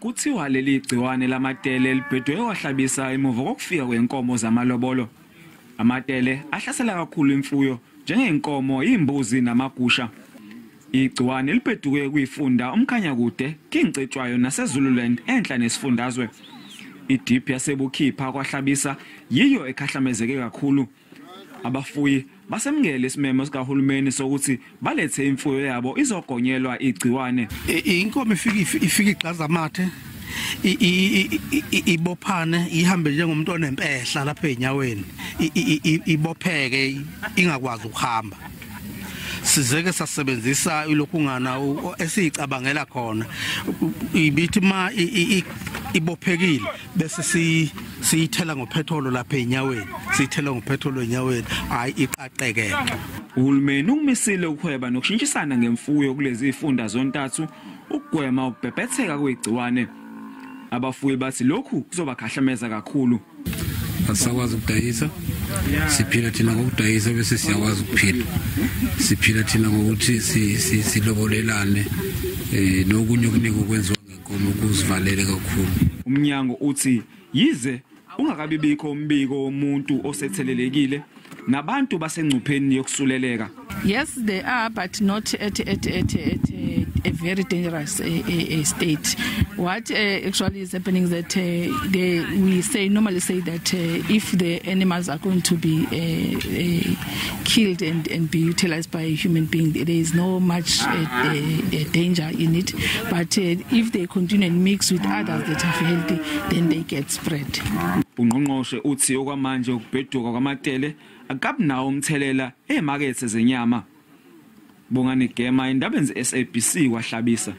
Kuthiwa leli gciwane lamatele libhedwe kwaHlabisa emuva kokufika kwenkomo zamalobolo. Amatele ahlasela kakhulu imfuyo njengenkomo, imbuzi namagusha. Igciwane libheduke kuyifunda uMkhanyakude, King Cetshwayo naseZululand enhla nesifundazwe. Idip yaseBukhipha kwaHlabisa yiyo ekhahlamezeke kakhulu. Abafuyi basemukele isimemo sikahulumeni sokuthi balethe imfuyo yabo izogonyelwa igciwane. Inkomo ifika igxaza amathe, ibophane, ihambe njengomuntu onempehla lapha enyaweni, ibopheke ingakwazi ukuhamba. Sizeke sasebenzisa ilokhungana esiyicabangela khona, ibithi ma ibophekile bese siyithela ngophetholo lapha enyaweni, siyithela ngophetholo enyaweni, hayi iqaqeke. Uhulumeni ukumisile ukuhweba nokushintshisana ngemfuyo kulezi zifunda zontathu ukugwema ukubhebhetheka kwegciwane. Abafuyi bathi lokhu kuzobakhahlameza kakhulu. Asakwazi ukudayisa, siphila thina ngokudayisa bese siyakwazi ukuphila. Siphila thina ngokuthi silobolelane, nokunye okuningi okwenziwa ngenkomo kuzivalele kakhulu. Umnyango uthi yize ungakabibikho umbiko womuntu osethelelekile nabantu basengcupheni yokusuleleka. Yes, they are, but not at a very dangerous state. What actually is happening is that we normally say that if the animals are going to be killed and be utilized by a human being, there is no much danger in it. But if they continue and mix with others that are healthy, then they get spread. Ungqongqoshe uthi okwamanje ukubheduka kwamatele akabunawo umthelela emakethe zenyama. Bongani Gema, indaba ze-SABC kwaHlabisa.